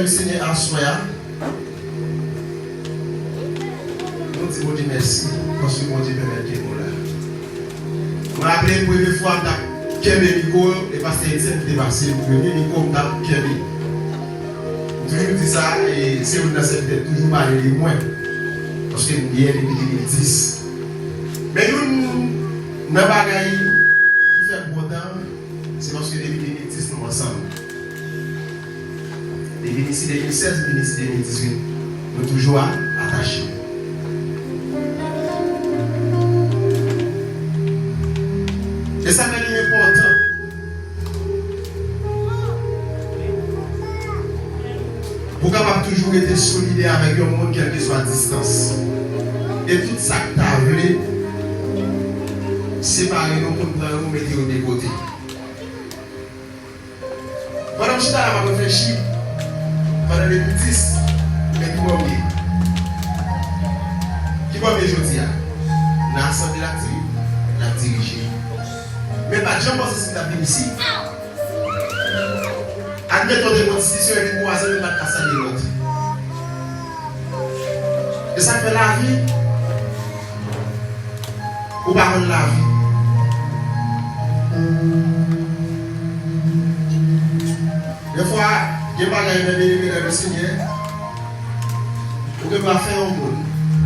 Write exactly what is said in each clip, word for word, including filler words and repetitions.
Senyè, aswè a, nou di Bondye mèsi paske Bondye pèmèt ke nou la. Mwen raple premye fwa m t ap kenbe mikwo, e pastè Etienne ki te pase premye mikwo m t ap kenbe. M toujou di sa, e se youn nan sèvitè ki toujou pale de mwen, paske m byen depi de mil dis. Men youn nan bagay ki fè m kontan, se paske depi de mil dis nou ansanm. Depi mil dis, de mil sèz, vin jis de mil dizuit, nou toujou a-, atache. E sa fè li enpòtan pou w kapab toujou rete solidè avèk yon moun, kèlkeswa distans. E tout sa k ta vle separe nou, pou n pran yo, mete yo de kote. Pandan m chita la, m ap reflechi, pandan de mil dis, men ki bò m ye? Ki bò m ye jodi a? Nan asanble l ap diri-, l ap dirije. Men pa t janm panse si m t ap vin isit. Admeton, te gon diskisyon epi twa zan, youn pa t ka salye lòt. E sa k fè lavi, ou pa konn lavi. Defwa, gen bagay, men byeneme nan Lesenyè, ou gen dwa fè yon moun.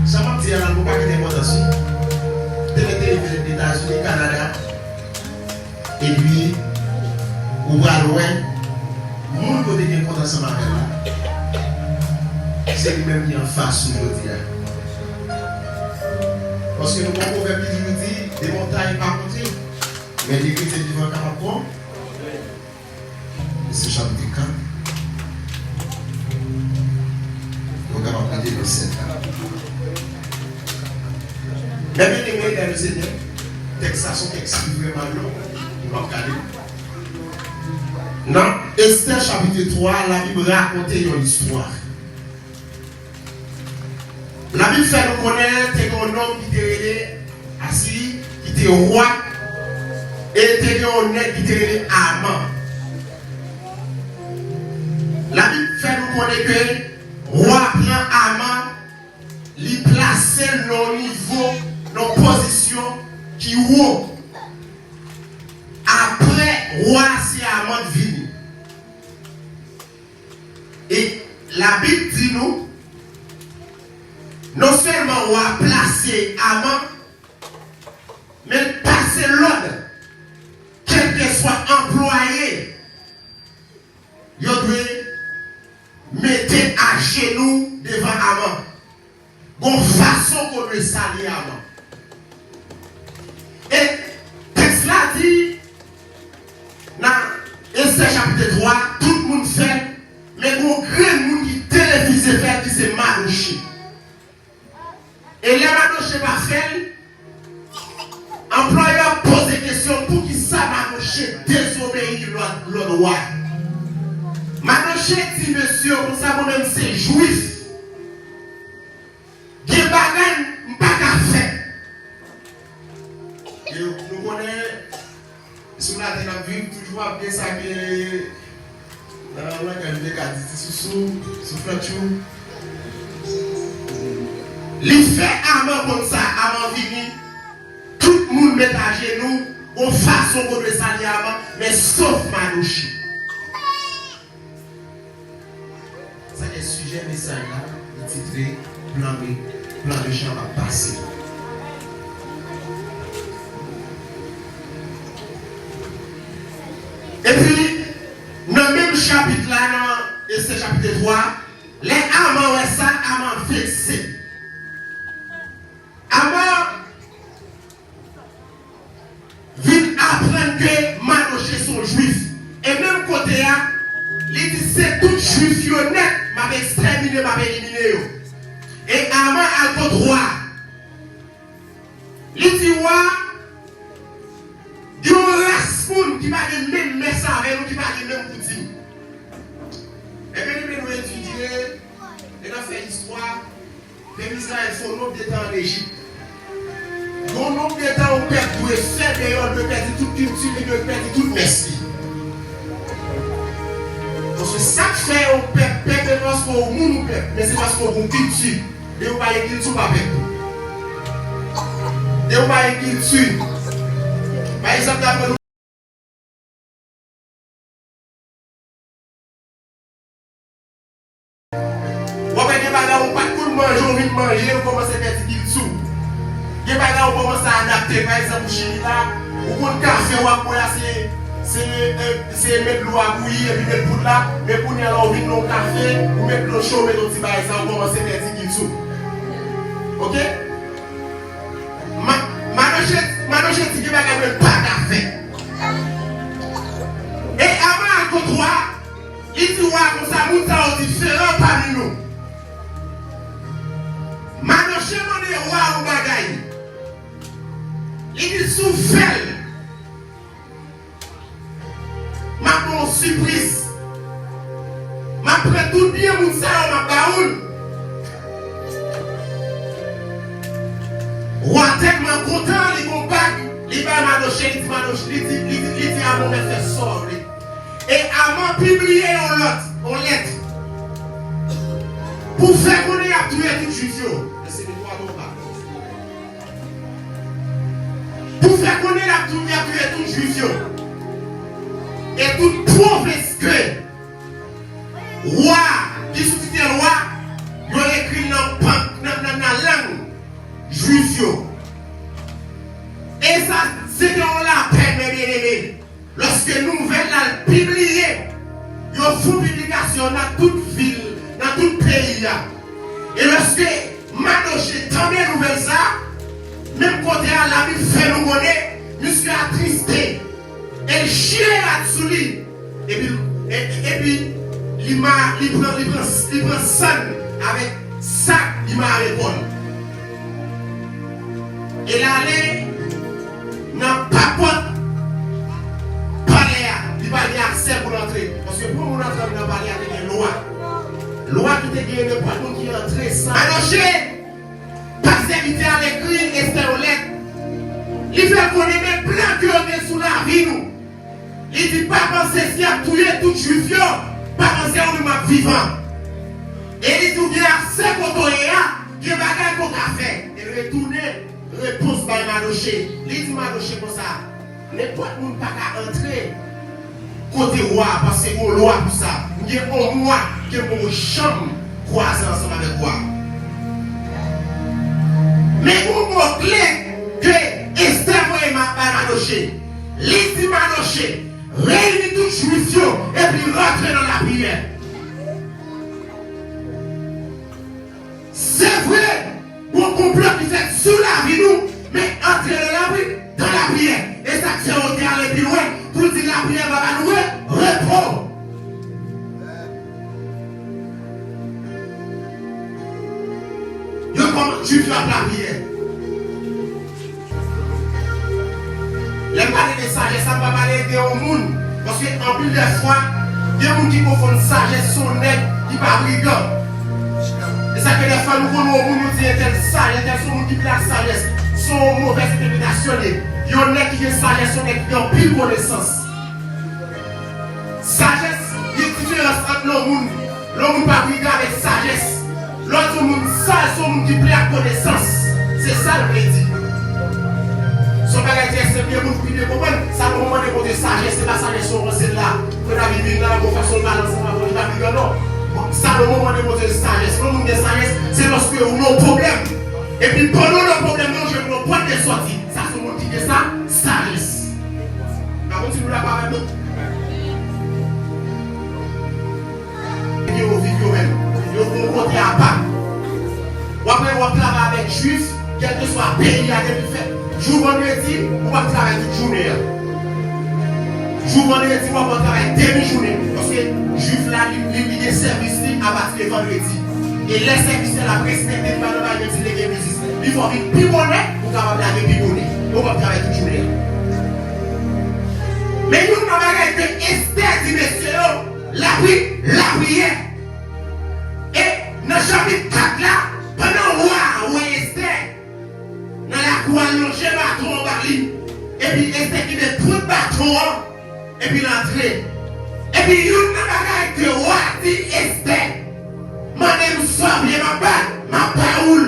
Sa m ap di a la, nou pa kite enpòtans li. Demen te rive Etazini, Kanada, epi ou pral wè moun kote gen kont ansanm avè l la, se li menm ki anfas ou jodi a. Paske nou gon pwovèb ki toujou di, de montay pa monte, men de kretyen vivan kapab pran. Ese chapit kat, nou kapab rete nan sèt la. Men byeneme nan Lesenyè, tèks la se yon tèks ki vrèman long, nou p ap gade. Nan Estè chapit twa, Labib rakonte yon istwa. Labib fè nou konnen te gen yon nonm ki te rele Asiri, ki te wa, e te gen yon nèg ki te rele Aman. Labib fè nou konnen ke wa pran Aman, li plase l nan yon nivo, nan yon pozisyon ki wo. Apre wa, se Aman k vini. E Labib di nou, non sèlman wa plase Aman, men l pase lòd, kèlkeswa anplwaye, yo dwe mete ajenou devan Aman. Gon fason ke w dwe salye Aman. E tèks la di, nan Estè chapit twa, tout moun fè l, men gon grenn moun ki derefize fè l, ki se Madoche. E lè Madoche pa fè l, anplwayè a poze kesyon, poukisa Madoche dezobeyi lòd, lòd wa? Madoche di mesye yo konsa, mwen menm se Jwif. Gen bagay m pa ka fè. E nou konnen, sou latè n ap viv, toujou ap gen sa ke, nan langaj nou te ka di, ti sousou, souflantchou. Li fè Aman konn sa, Aman vini, tout moun met ajenou, gon fason ke w dwe salye Aman, men sof Madoche. Sa ki sijè mesaj la, li titre Plan mé-, plan mechan ap pase. Epi, nan menm chapit la, nan Estè chapit twa, lè Aman wè sa, Aman vekse. Aman vin aprann ke Madoche se yon Jwif. E menm kote a, li di se tout Jwif yo nèt, m ap ekstèmine, m ap elimine yo. E Aman al kot wa a. Li di wa a, gen yon ras moun ki pa gen menm mès avè nou, ki pa gen menm koutim. Ebyen, nou etidye, e n ap fè istwa. Pèp Izrayèl fè yon nonb de tan ann Ejip. Yon nonb de tan yon pèp dwe fè deyò, l dwe pèdi tout kilti li, li dwe pèdi tout mès li. Paske sa k fè yon pèp pèdi Men se paske w gen kilti. Depi w pa gen kilti, w pa pèp tou. Depi w pa gen kilti. Pa egzanp, dapre nou, w ap wè gen bagay ou pa t konn manje, ou vin manje, ou kòmanse pèdi kilti w. Gen bagay ou kòmanse adapte. Pa egzanp, ou chili la, ou konn kafe w ap bwè a, se, se, eh, se met dlo a bouyi epi met poud la, men kounye a la ou vin nan yon kafe, ou met dlo cho, ou met yon ti bagay sa, ou kòmanse pèdi kilti w. Oke? Ma-, Madoche, Madoche di gen bagay mwen pa ka fè. E Aman al kot wa, li di wa konsa, moun sa yo diferan pami nou. Madoche mande wa yon bagay. Li di si w fè l, m ap ba w sipriz. M ap pran tout byen moun sa yo, m ap ba ou l. Wa tèlman kontan, li gon bag, li bay Madoche, li di Madoche, li di, li di, li di Aman, mèt fè sa w vle. E Aman pibliye yon lòt, yon lèt, pou fè konnen y ap touye tout Jwif yo. Mèsi, men twa tonba. Pou fè konnen l ap tou-, y ap touye tout Jwif yo. E tout pwovens ke wa, ki sou titèl wa, yo ekri l nan, nan, nan, nan lang Jwif yo. E sa, se te yon lapèn, men byeneme. Lòske nouvèl la pibliye, yo fè piblikasyon nan tout vil, nan tout peyi a. E lòske Madoche tande nouvèl sa, menm kote a, Labib fè nou konnen, misye atriste, e l chire rad sou li, epi, e, epi li ma-, li pran, li pran, li pran sann avèk sak, li mare kò l. E l ale nan papòt palè a, li pa gen aksè pou l antre. Paske pou moun antre nan palè a, te gen lwa. Lwa ki te gen nenpòt moun ki antre san. Madoche, pa sèvitè a, l ekri Estè yon lèt. Li fè l konnen men plan ke yo gen sou lavi nou. Li di, pa panse si y ap touye tout Jwif yo, pa panse ou menm w ap vivan. E li di, ou gen aksè kote w ye a, gen bagay ke w ka fè. E l retounen repons bay Madoche. Li di Madoche konsa, nenpòt moun pa ka antre kote wa, paske gon lwa pou sa. M gen yon mwa ke m poko janm kwaze ansanm avèk wa. Men gon mo kle ke Estè voye ma-, bay Madoche. Li di Madoche, reyini tout Jwif yo epi rantre nan lapriyè. Se vre, gon konplo ki fèt sou lavi nou, men antre nan lapri-, nan lapriyè. E sa k fè yo te ale pi lwen pou l di lapriyè va ba nou re-, repo. Yo kòmanse Jwif yo ap lapriyè. Lè m pale de sajès, m pa pale de yon moun. Paske anpil de fwa, gen moun ki konfonn sajès se yon nèg ki pa brigan. E sa ke de fwa nou konn wè yon moun, nou di entèl sajès, entèl se yon moun ki plen ak sajès. Se yon movèz entèpretasyon li ye. Yon nèg ki gen sajès, se yon nèg ki gen anpil konesans. Sajès, gen diferans ant yon moun, yon moun pa brigan avèk sajès. Lè w di yon moun saj, se yon moun ki plen ak konesans. Se sa l vle di. Se yon bagay trè senp, gen moun ki byen konprann. Salomo mande Bondye sajès, se pa sajès yo ranse l la. Pou David vin la, gon fason l pale ansanm avè w, li pa brigan non. Salomo mande Bondye sajès. Lè yon moun gen sajès, se lòske ou nan yon pwoblèm. Epi pandan w nan pwoblèm nan, ou jwenn yon pòt de sòti. Sa se yon moun ki gen sa, sajès. Pa konn si nou dakò avè m non. Yo viv yo menm. Yo gon kote apa. W ap wè w ap travay avèk Jwif, kèlkeswa peyi a depi l fèt. Jou vandredi, ou p ap travay tout jounen an. Jou vandredi, w ap travay demi jounen. Paske Jwif la, li, li, li gen sèvis li apati de vandredi. E lè sèvis la ap respekte, li pa nan bagay menm si l te gen biznis. Li fè w vin pi bonè pou w kapab lage pi bonè. Ou p ap travay tout jounen an. Men youn nan bagay ke Estè di mesye yo, lapri-, lapriyè. E nan chapit kat la, pandan wa a wè Estè nan lakou a, lonje baton an ba li, epi Estè kenbe pwent baton an, epi l antre. Epi youn nan bagay ke wa a di Estè, mande m Sa w vle m ap ba, m ap ba ou l.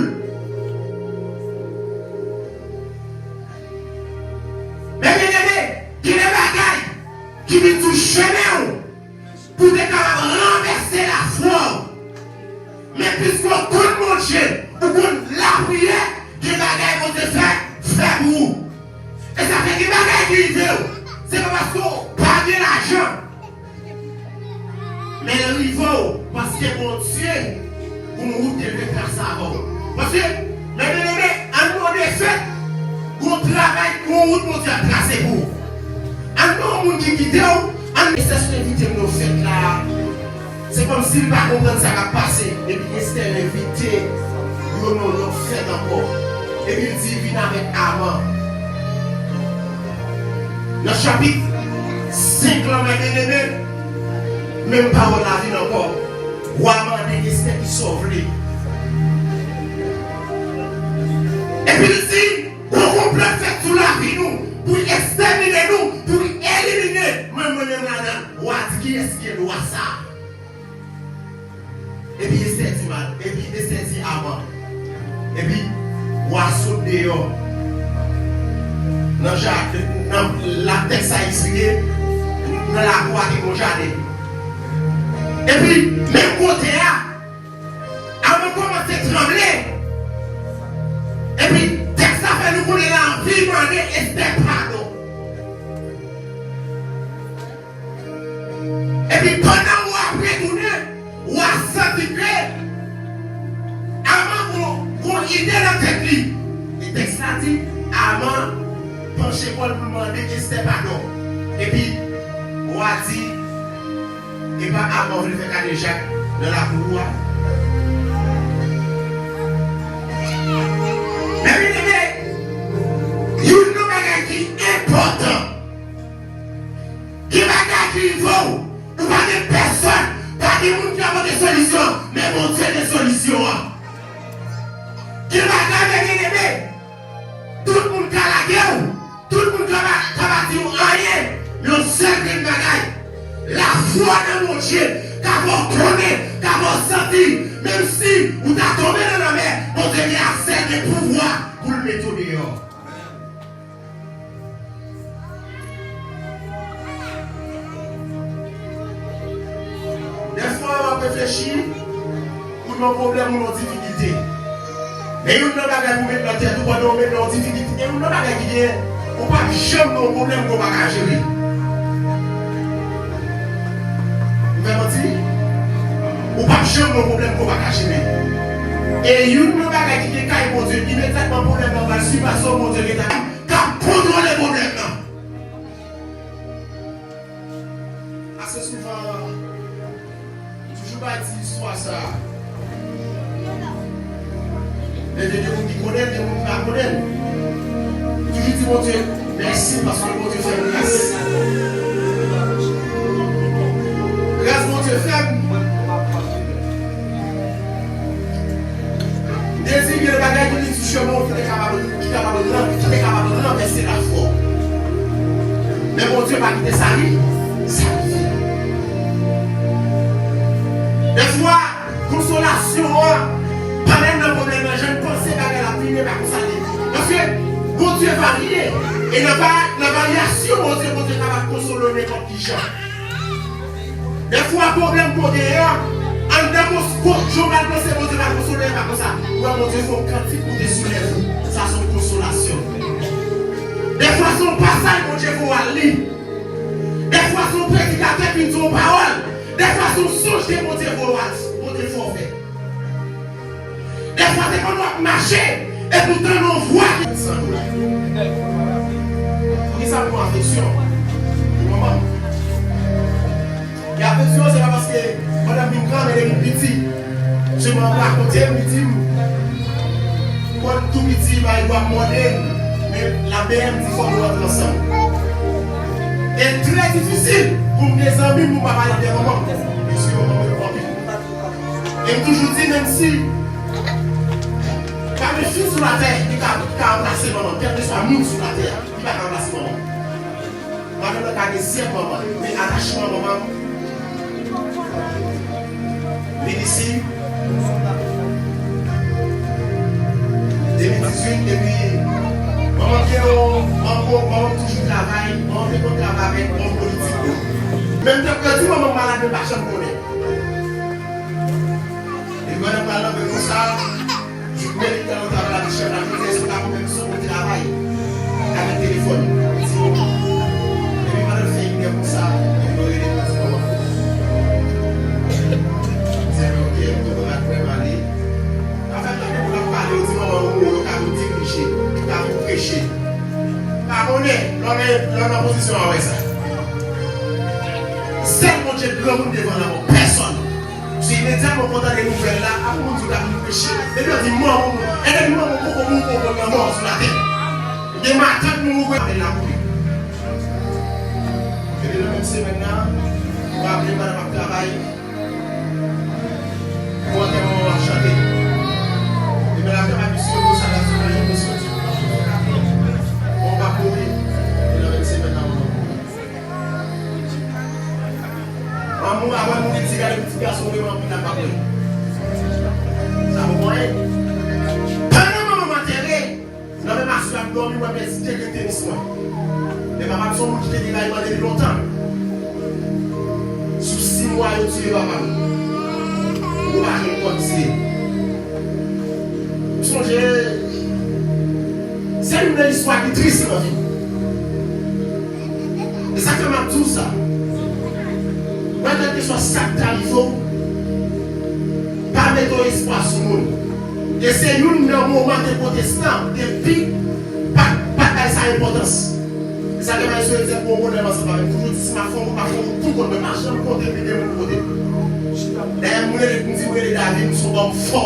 Men byeneme, gen de bagay ki vin sou chemen w pou w te kapab ranvèse lafwa w. Men piske w konn Bondye, ou konn lapriyè, gen bagay Bondye fè, fè pou ou. E sa fè gen bagay ki rive w, se pa paske w pa gen lajan. Men l rive w paske Bondye gon wout ke l te trase avè w. Paske, men byeneme, ann mande fèt, gon travay, gon wout Bondye ap trase pou ou. Ann nan yon moun ki kite w, ann Estè sot envite m nan fèt la. Se kòmsi l pa konprann sa k ap pase. Epi Estè envite yo nan yon lòt fèt ankò. Epi l di, vin avèk Aman. Nan chapit senk lan, men byeneme, menm pawòl la vin ankò. Wa mande Estè kisa w vle. Epi l di, gon konplo fèt sou lavi nou, pou l ekstèmine nou, pou l elimine mwen, mwen menm ladan l. Wa di, kiyès ki gen dwa sa a? Epi Estè di mal, epi Estè di Aman. Epi wa sot deyò. Nan jaden, nan la tèks sa eksplike, nan lakou a te gon jaden. Epi menm kote a, Aman kòmanse tranble. Epi tèks la fè nou konnen l anvi mande Estè padon. Epi pandan wa ap retounen, wa santi ke Aman gon, gon ide nan tèt li. E tèks la di, Aman panche kò l pou l mande Estè padon. Epi wa di, e pa Aman w vle fè kadejak nan lakou ou a? Men byeneme, youn nan bagay ki enpòtan, gen bagay ki rive w, ou pa gen pèsòn, pa gen moun ki ka pote solisyon, men Bondye gen solisyon an. Gen bagay, men byeneme, tout moun ka lage w, tout moun ka pa, ka pa di w anyen, men yon sèl grenn bagay, lafwa nan Bondye ka fè w konnen, ka fè w santi, menm si ou ta tonbe nan lanmè, Bondye gen aksè, gen pouvwa pou l mete w deyò. Dèfwa w ap reflechi, ou nan yon pwoblèm, ou nan yon difikilte. Men youn nan bagay pou w met nan tèt ou pandan w met nan yon difikilte, gen youn nan bagay ki gen, ou p ap janm nan yon pwoblèm ke w pa ka jere. M fè manti? Ou p ap janm nan yon pwoblèm ke w pa ka jere. E youn nan bagay ki gen kay Bondye, imedyatman pwoblèm nan pral sipase w, Bondye gentan k ap kontwole pwoblèm nan. Ase souvan, m toujou bay ti istwa sa a. Men gen de moun ki konnen l, gen moun ki pa konnen l. M toujou di Bondye mèsi paske Bondye fè m gras. Gras Bondye fè m. M dezire bagay ki li sou chemen w ki te kapab, ki kapab ran-, ki te kapab ranvèse lafwa w. Men Bondye pa kite sa ri, sa rive. Dèfwa, konsolasyon an pa menm nan pwoblèm nan, jan n panse bagay la ap vini, e pa konsa l ye. Paske Bondye varye, e nan va-, nan varyasyon Bondye, Bondye kapab konsole w nenpòt ki jan. Dèfwa, pwoblèm ke w genyen an, anndan kons-, ko-, jan w pral panse Bondye pral konsole w, e pa konsa. Ou wè Bondye fè yon kantik pou te soulève ou. Sa se yon konsolasyon. Dèfwa, se yon pasaj Bondye voye w al li. Dèfwa, se yon predikatè ki di w yon pawòl. Dèfwa, se yon sonj ke Bondye voye w al, Bondye fè w fè. Dèfwa, se pandan w ap mache, epi w tande yon vwa ki san doulè. Poukisa m pran afeksyon pou manman m? E afeksyon an, se pa paske pandan m vin gran, men depi m piti, se manman m rakonte m, li di m, mwen tou piti, m al ap mòde m, men l ap benyen m, di fò nou rantre ansanm. E trè difisil pou m gen zanmi m, pou m pa pale de manman m. Paske manman m, e m toujou di, menm si pa gen fi sou latè ki ka, ki ka ranplase manman m, kèlkeswa moun sou latè a, ki pa ka ranplase manman m. Madanm nan ka gen zyèm manman l, men atachman manman m vin isi, Lè w nan pozisyon an, w ap wè sa. Sèl Bondye granmoun devan lanmò, pèsòn. Se imedyatman w konn tande nouvèl la, apre moun di w t ap reflechi. Depi yo di manman w, e depi manman w poko mouri, poko konn lanmò sou latè. Gen matant mouri, apèl la koupe. Depi nan menm semèn nan, m raple m pandan m ap travay, pou antèman w ap chante. Epi l ap travay misye, pou sa l ap sonnen, misye di, bon, w ap mouri. Epi nan menm semèn nan, manman mouri. Manman, avan l mouri, ti gade pitit gason, li anpil nan pa mwen. Sa bon, mwen. Pandan manman m antere, nan menm aswè ap dòmi, mwen pèdi te gen tenis mwen. Men papa m se yon moun ki te gen rayman depi lontan. Sou sis mwa yo tiye papa m. Yo pa jwenn kò l tiye. M sonje, se youn nan istwa ki tris nan vi m. E sa k fè m ap di w sa. Mwen, kèlkeswa sa k ta rive w, pa mete w espwa sou moun. E se youn nan moman ke pwotestan te pi pa, pa bay sa enpòtans. E sa te bay sou egzanp bon bonè ansanm avè m. Toujou di, si m ap fè yon wout, m ap fè yon wout pou kont mwen. M pa janm konte pou de moun kote. Dayè, m rele, m di, m rele David, m se yon bòm fò.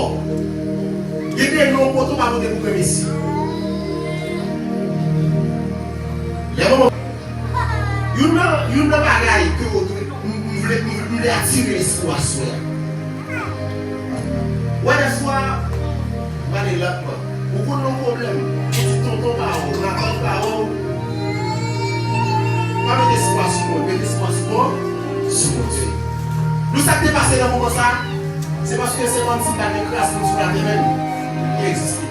Gen de non kote w pa pote pou granmesi. Lè moman Youn nan, youn nan bagay ke w dwe, m, m vle, m, m vle atire lespri w aswè a. Wè, dèfwa, m pale lantman. Ou konn yon pwoblèm, ou di tonton pa w, matant pa w, pa mete espwa sou moun, mete espwa sou bon, sou Bondye. Nou sa k te pase nan moman sa, se paske se kòmsi pa gen kras moun sou latè menm ki egziste.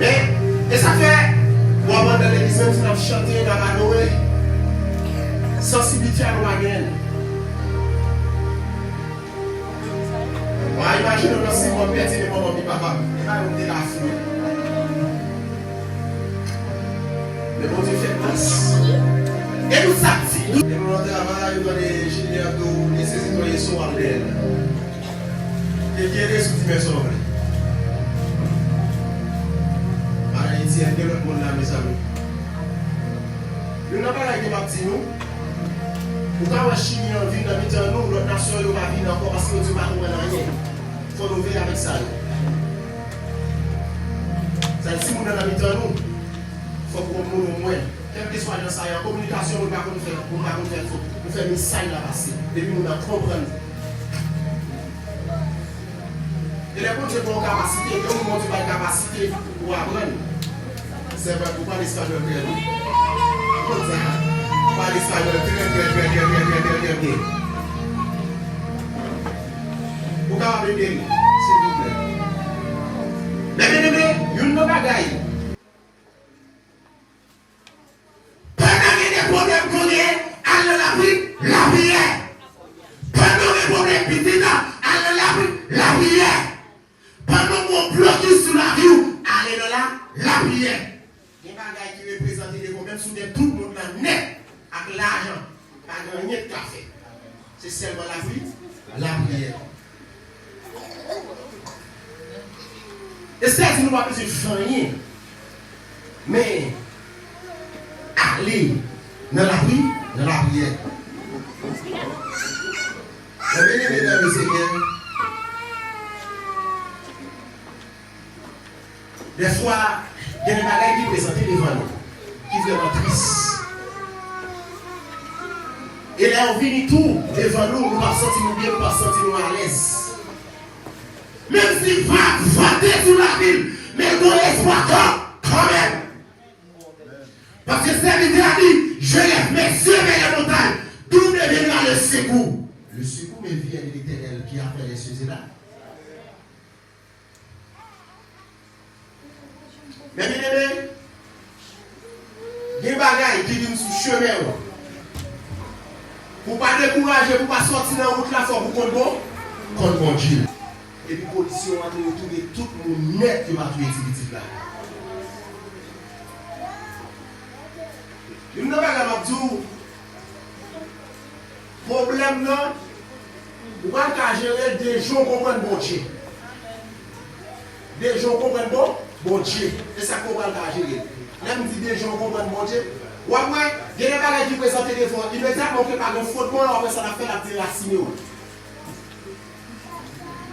Men, e sa k fè, w ap antre nan legliz, menm si n ap chante, n ap adore, sansiblite a nou pa genyen l. Mwen imajine w nan sis mwa m pèdi de manman m e papa m. E pa yon de la fwi. Men Bondye fè gras. E nou sa ti. E nou nan travay, ou tande enjenyè ap di w li sezi tonye sou w al dèyè l. Te kere sou ti men sa w vle. Bagay Etyen, gen lòt moun la, mezanmi. Youn nan bagay ke m ap di nou, ou ka wè Chili an vin nan mitan nou, lòt nasyon yo pa vin ankò paske yo di yo pa konprann anyen. Fò nou veye avèk sa yo. Sa di, si moun nan nan mitan nou, fòk ou moun omwen. Kèlkeswa jan sa ye, an kominikasyon, moun pa konn fè, moun pa konn fè fot. Ou fè mesaj la pase. Depi moun nan konprann. E lè Bondye ba w kapasite, gen moun Bondye bay kapasite pou aprann. Sèvant, ou pale espanyòl trè byen. Konn sa, ou pale espanyòl trè, trè, trè byen. Ou kapab ede m, silvouplè. Men byeneme, youn nan bagay. Pandan gen de pwoblèm kounye a, al nan lapri, lapriyè. Pandan gen pwoblèm pitit, al nan lapri, lapriyè. Pandan gen blokis sou lavi w, ale nan la, lapriyè. Gen bagay ki reprezante devan w, menm si w gen tout mond lan nèt ak lajan, pa gen anyen k ka fè. Se sèlman lapri, lapriyè. Estè di nou pa bezwen fè anyen, men ale nan lapri, nan lapriyè. Mwen byeneme nan Senyè. Dèfwa, gen de bagay ki prezante devan nou, ki vrèman tris. E lè yo vini tou devan nou, nou p ap santi nou byen, nou p ap santi nou alèz. Menm si vag vante sou lavi l, men gen espwa kan, kanmenm. Paske sèvitè a di, je lève mes yeux vers les montagnes, d'où me viendra le secours? Le secours me vient de l'Éternel qui a fait les cieux et la Men byeneme, gen bagay ki vin sou chemen w. Pou w pa dekouraje, pou w pa sòti nan wout la, fòk ou konn bon, konn kondui l. Epi polisye yo antre, yo touye tout moun nèt, yo pa touye ti pitit la. Youn nan bagay m ap di w, pwoblèm nan, ou pral ka jere l de jan w konprann Bondye. De jan w konprann bon, Bondye. E sa k fè w pral ka jere. Lè m di de jan w konprann Bondye, w ap wè, gen de bagay ki prezante devan w, imedyatman w te pa gen fwotman, w ap wè sa l ap fè, l ap derasine w.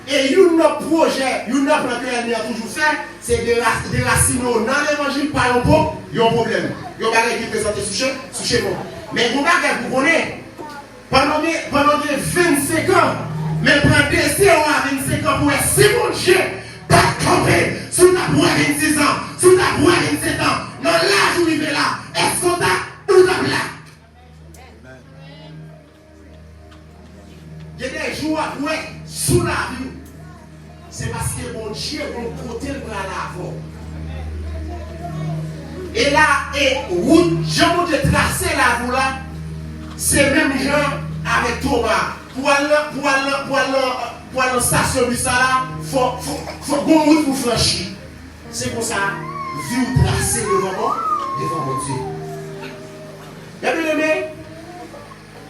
E youn nan pwojè, youn nan plan ke ènmi an toujou fè, se dera-, derasine w nan levanjil pa yon po-, yon pwoblèm, yon bagay ki prezante sou che-, sou chemen w. Men gen yon bagay pou w konnen, pandan w gen, pandan w gen vennsenk an, men pran desizyon a vennsenk an pou wè si Bondye pa t kanpe, si w t ap wè vennsis an, si w t ap wè vennsèt an, nan laj ou rive la, èske w t ap, ou t ap la? Gen de jou w ap wè sou lavi w, se paske Bondye gon kote l pral avè w. E la, e wout, jan Bondye trase lavi w la, se menm jan avèk Toma. Pou al nan, pou al nan, pou al nan, pou al nan stasyon bis la, la, fò, fò, fò gon wout pou franchi. Se konsa, vi w trase devan Bon-, devan Bondye. Byen eme,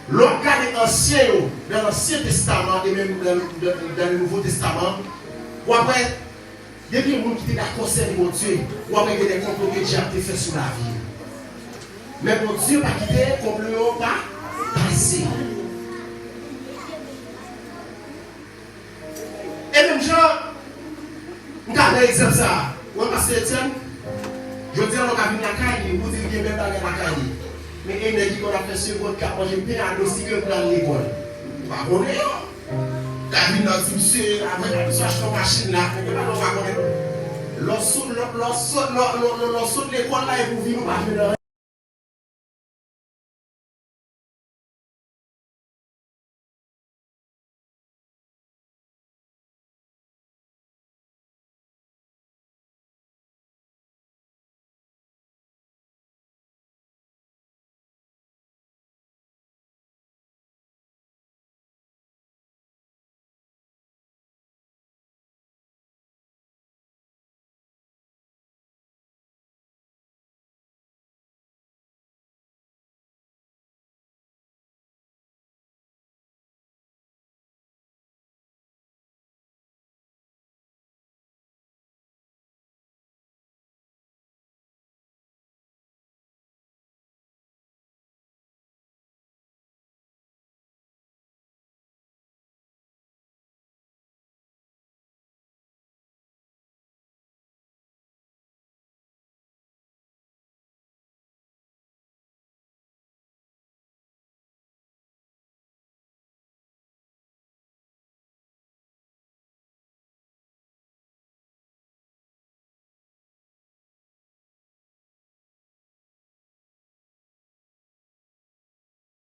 lè w ap gade ansyen yo, nan Ansyen Testaman e menm nan, nan, nan Nouvo Testaman, w ap wè, depi moun ki te dakò sèvi Bondye, w ap wè gen de konplo ke dyab te fè sou lavi yo. Men Bondye pa kite konplo yo pa pase. E menm jan, m ka pran egzanp sa a. Ou wè pastè Etienne, jodi a lè w ka vin lakay li, ou di l gen bèl bagay lakay li. Men gen nèg ki konn ap fè segonn k ap manje pen a dlo sik pou l al lekòl. Ou pa konnen yo. Ou ka vin nan di misye, apre misye achte yon machin la, men gen bagay ou pa konnen. Lè w sot, lè w, lè w sot, lè w, lè w, lè w sot lekòl la epi w vini ou pa jwenn anyen.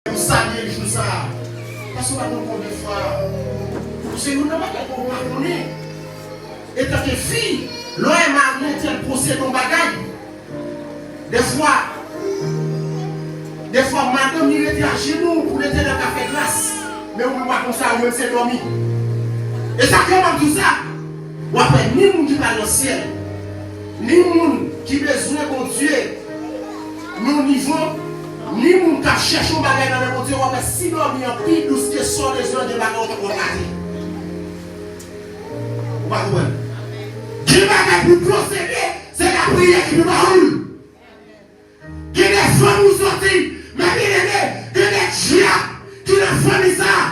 Pou salye jou sa a. Paske w pa konn konbyen fwa ou se youn nan bagay ke w pa konnen. Etanke fi, lè w wè mari w te posede yon bagay, dèfwa, dèfwa madanm li rete ajenou pou Letènèl ka fè gras. Men ou menm w pa konn sa, ou menm se dòmi. E sa fè m ap di w sa, w ap wè ni moun ki pral nan syèl, ni moun ki bezwen Bondye nan nivo, ni moun k ap chèche yon bagay nan men Bondye, w ap wè si dòmi an pi dous ke sa w bezwen, gen bagay w t ap rate. Ou pa konprann? Gen bagay pou posede, se lapriyè ki pi ba ou l. Gen de fanmi w sòti, men byeneme, gen de dyab ki nan fanmi sa a.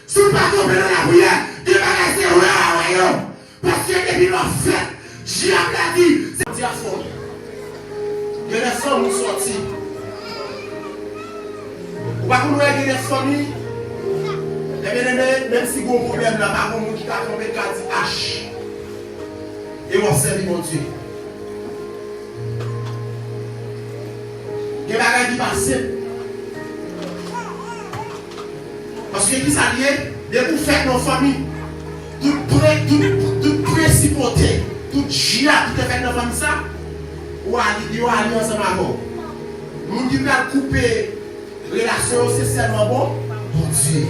Si w pa kanpe nan lapriyè, gen bagay se wè a wè yo. Paske depi lè w fèt, dyab la di, se Bondye a fè w. Gen de fanmi w sòti. Ou pa konn wè gen de fanmi, men byeneme, menm si gon pwoblèm la, pa gon moun ki ka kanpe, ka di ach. E w ap sèvi Bondye. Gen bagay ki pa senp. Paske ki sa l ye? Depi w fèt nan fanmi, tout pre-, tout, tout prensipalite, tout dyab ki te fèt nan fanmi sa, ou ali-, yo ali ansanm avè w. Moun ki pral koupe relasyon yo, se sèlman Bon-, Bondye.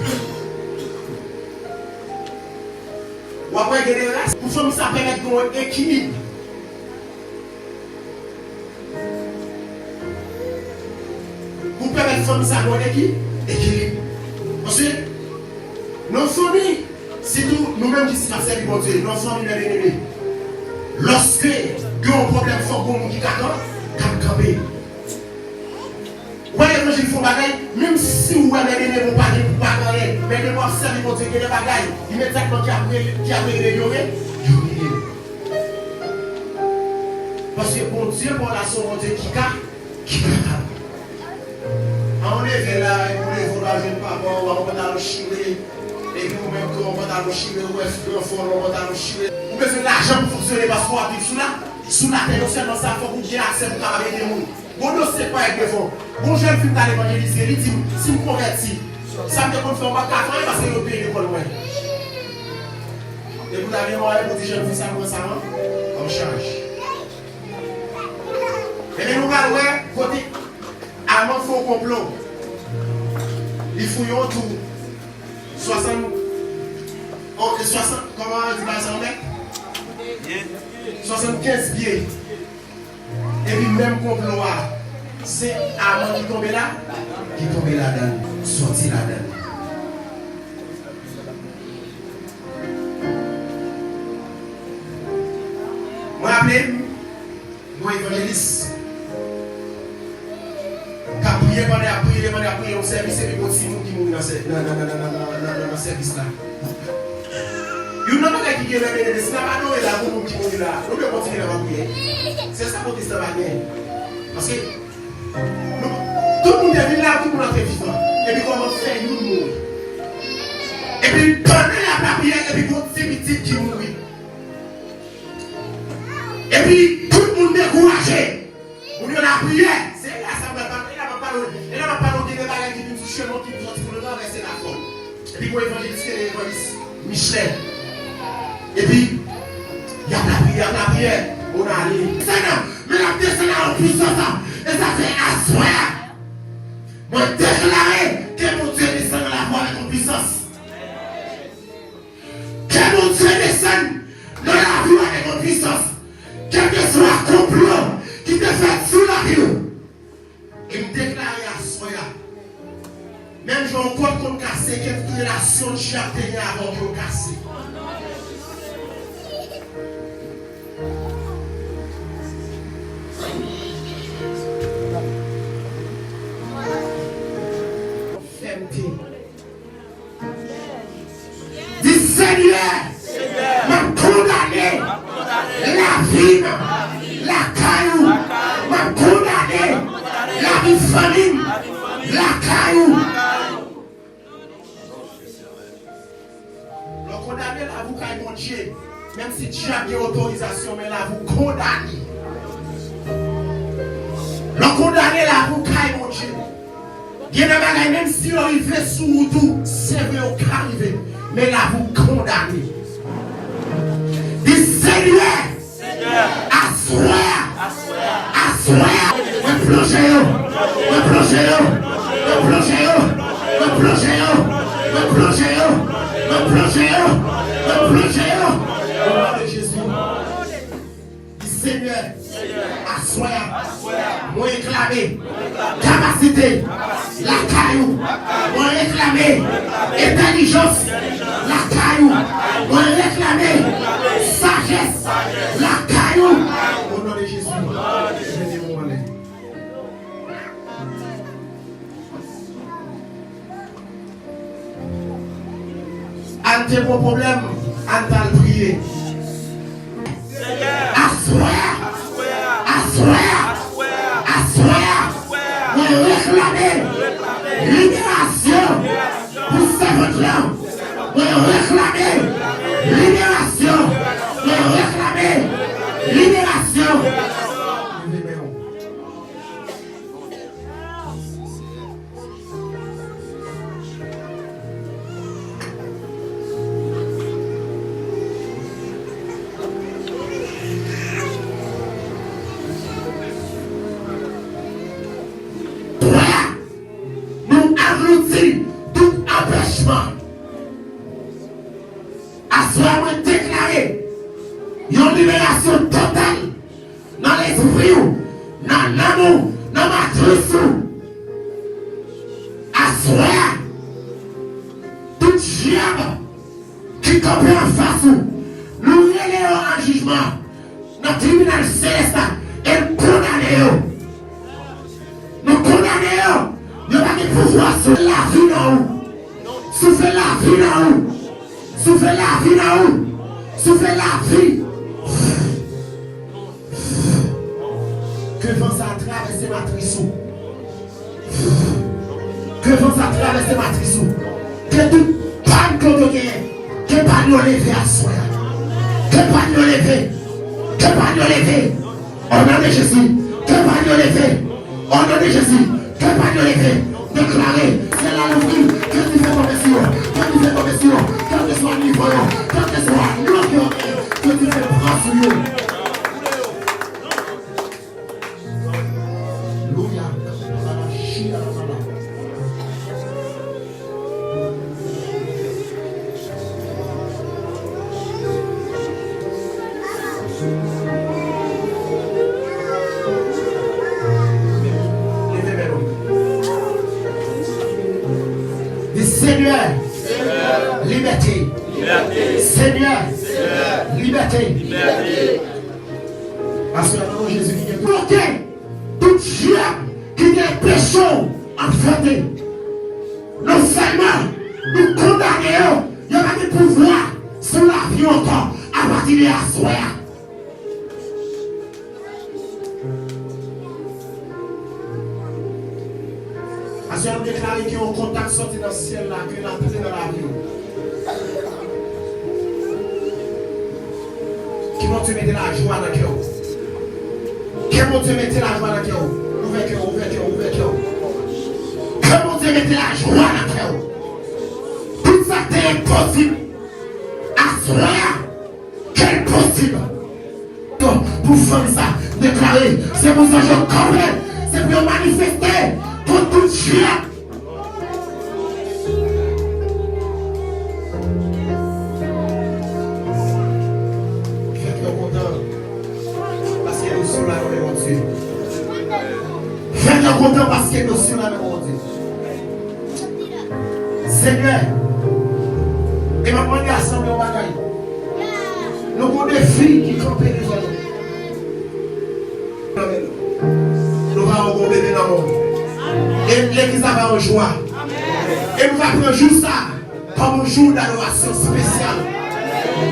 W ap wè gen de ras pou fanmi sa pèmèt gen yon ekilib. Pou pèmèt fanmi sa gen yon eki-, ekilib. Answit, nan fanmi, sitou nou menm ki ap sèvi Bondye, nan fanmi, men byeneme, lòske Gen yon pwoblèm, fòk gon moun ki ka kan-, k ap kanpe. Wè levanjil fè yon bagay, menm si w wè men de men w pa gen, pa gen anyen, men de men w ap sèvi Bondye, gen de bagay, imedyatman ki ap re-, ki ap rele yo re-, yo rele. Paske Bondye pa w la se yon Bondye ki ka, ki kapab. An w leve la, epi w leve w pa jwenn papa w, w a yon pantalon chire, epi ou menm tou w a yon pantalon chire, ou wè fi an fò w a yon pantalon chire. Ou bezwen lajan pou fonksyone paske w ap viv sou la, sou latè non sèlman sa, fòk ou gen aksè pou kapab ede moun. Gon dosye k parèt devan w. Gon jèn fi m t al evanjelize, li di m, si m konvèti, sa m te konn fè, m pa t ka fè anyen paske yo peye lekòl mwen. Epi w ta gen mwayen pou di jèn fi sa pran sa an, an chaj. Ebyen, nou pral wè kote Aman fè yon konplo. Li fouye yon twou. Swasann, o, swasann, kòman yo di bagay sa ankò? Swasannkenz pye. Epi menm konplo a, se Aman ki tonbe la, ki tonbe ladan l, sòti ladan l. Mwen raple m, yon evanjelis k ap priye, pandan y ap priye, pandan y ap priye yon sèvis, epi gon timoun ki mouri nan sè-, nan, nan sèvis la. Youn nan bagay ki gen lè mennen, si n ap adore la, gon moun ki mouri la, nou dwe kontinye n ap priye. Se sa pwotestan pa gen. Paske nou, tout moun te vin la, tout moun an te vivan. Epi kòman fè youn mouri? Epi pandan y ap lapriyè, epi gon ti pitit ki mouri. Epi tout moun dekouraje. Moun yo lapriyè. Se la sa m pral pale, e la m ap pale, e la m ap pale gen de bagay ki vin sou chemen w ki sòti pou nou travèse la fò. Epi gon evanjelis ki rele evanjelis Michel. Epi, y ap lapriyè, y ap lapriyè. Moun ale. Desann nan, men l ap desann nan yon pwisans. E sa fè aswè a, mwen deklare ke Bondye desann nan lavi w avèk yon pwisans. Ke Bondye desann nan lavi w avèk yon pwisans. Kèlkeswa konplo ki te fèt sou lavi w. E m deklare aswè a, menm jan yon kòd konn kase, gen tout relasyon w te gen avè w ke w kase. Fèmte. Di, Senyè, m ap kondane lavi m lakay ou. M ap kondane lavi fanmi m lakay ou. Lè w kondane lavi w kay Bondye, menm si dyab gen otorizasyon, men lavi w kondane. Lè w kondane lavi w kay Bondye, gen de bagay, menm si yo rive sou wout ou, se vre yo ka rive, men lavi w kondane. Di, Senyè, aswè a, aswè a, mwen plonje yo, mwen plonje yo, mwen plonje yo, mwen plonje yo, mwen plonje yo, mwen plonje yo, mwen plonje yo. O non de Jezi. Di, Senyè, aswè a, mwen reklame kapasite lakay ou. Mwen reklame entèlijans lakay ou. Mwen reklame sajès lakay ou. O non de Jezi, mete men w anlè. Ann te gon pwoblèm, ann t al priye. Aswè a, aswè a, aswè a, aswè a, mwen reklame liberasyon pou sèvant lan. Mwen reklame liberasyon. Mwen reklame liberasyon. Leve men w. Twa, nou anglouti tout anpèchman. Aswè a mwen deklare yon liberasyon total nan lespri w, nan nanm ou, nan matris ou. Aswè a, tout dyab ki kanpe anfas ou, nou rele yo an jijman. nan tribinal selès la, e n kondane yo. Nou kondane yo. Yo pa gen pouvwa sou lavi nan ou. Soufle lavi nan ou. Soufle lavi nan ou. Soufle lavi. Ke van sa a travèse matris ou. Ke van sa travèse matris ou. Ke tout pàn ke w te genyen, ke pàn yo leve aswè a. Ke pàn yo leve. Ke pàn yo leve. O non de Jezi, ke pàn yo leve. O non de Jezi, ke pàn yo leve. Deklare, syèl la louvri, ke dife tonbe sou yo. Ke dife tonbe sou yo. Kèlkeswa nivo yo, kèlkeswa non yo, ke dife pran sou yo. Louya. Leve men nou. Di, Senyè, libète. Senyè, libète. Aswè a, nan non Jezi ki gen pote tout dyab ki gen peche w anfante. Non sèlman nou kondane yo, yo pa gen pouvwa sou lavi w ankò apati de aswè a. Aswè a, nou deklare ke yon kontak sòti nan syèl la, ke l antre nan lavi w. Ke Bondye mete lajwa nan kè w. Ke Bondye mete lajwa nan kè w. Ouvè kè w, ouvè kè w, ouvè kè w. Ke Bondye mete lajwa nan kè w. Tout sa k te enposib, aswè a, ke l posib. Pou fanm sa, deklare, se pou zanj yo kanpe, se pou yo manifeste kont tout dyab. Fè kè w kontan, paske nou sou la nan men Bondye. Fè kè w kontan, paske nou sou la nan men Bondye. Senyè, e m ap mande asanble yon bagay. Nou gon defi ki kanpe devan nou. Nou va wè yon gwo bebe nan mòn. E legliz la va yon jwa. E nou va pran jou sa kòm yon jou dadorasyon espesyal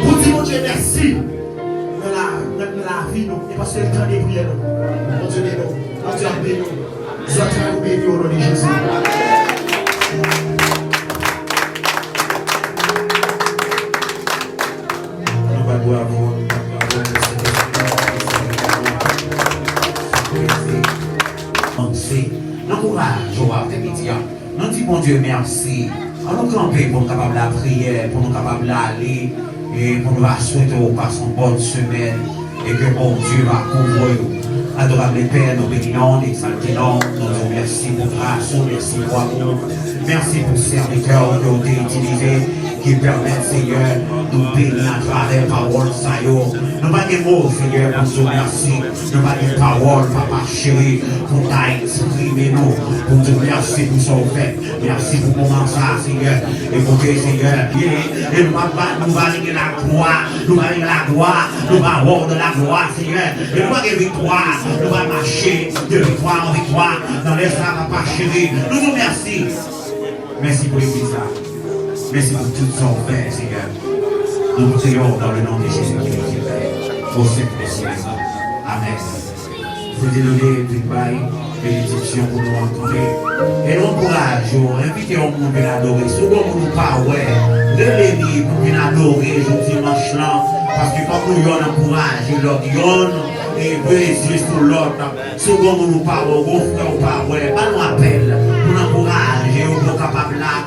pou di Bondye mèsi nan la, nan, nan lavi nou e paske l tande priyè nou. Bondye beni w. Bondye ap beni w. Zòt la nou beni o non de Jezi. Nou bat bravo, nou bat bravo pou Senyè. Ann ankouraje w aprèmidi a. Nou di Bondye mèsi. Ann nou kanpe pou n kapab lapriyè, pou nou kapab lale, e pou nou va swete w pase yon bòn semèn, e ke Bondye va kouvri w. Adorable Père, nou beni non w, nou egzalte non w, nou di w mèsi pou gras ou, mèsi pou amou w, mèsi pou sèvitè w ke w te itilize, ki pèmèt, Senyè, nou beni atravè pawòl sa yo. Nou pa gen mo, Senyè, pou di w mèsi. Nou pa gen pawòl, Papa cheri, pou n ta eksprime nou, pou n di w mèsi pou sa w fè. Mèsi pou moman sa a, Senyè. E koute, Senyè, e nou pa, pa, nou pa gen laglwa, nou pa gen laglwa, nou pa wè w nan laglwa, Senyè. E nou pa gen viktwa, nou pa mache de viktwa an viktwa nan lè sa a, Papa cheri. Nou di w mèsi. Mèsi pou legliz la. Mèsi pou tout sa w fè, Senyè. Nou priye w dans le nom de Jésus-Christ, o Sèt Mesye. Amèn. Frè Delode vin bay benediksyon pou nou an kanpe. E nou ankouraje w, envite yon moun vin adore. Si w gen yon moun ou pa wè, rele li pou vin adore jou dimanch lan. Paske fòk nou yonn ankouraje lòt, yonn e bezwen sou lòt. Si w gen yon moun ou pa wè, w gen yon frè ou pa wè, ba nou apèl pou n ankouraje yo, pou yo kapab la.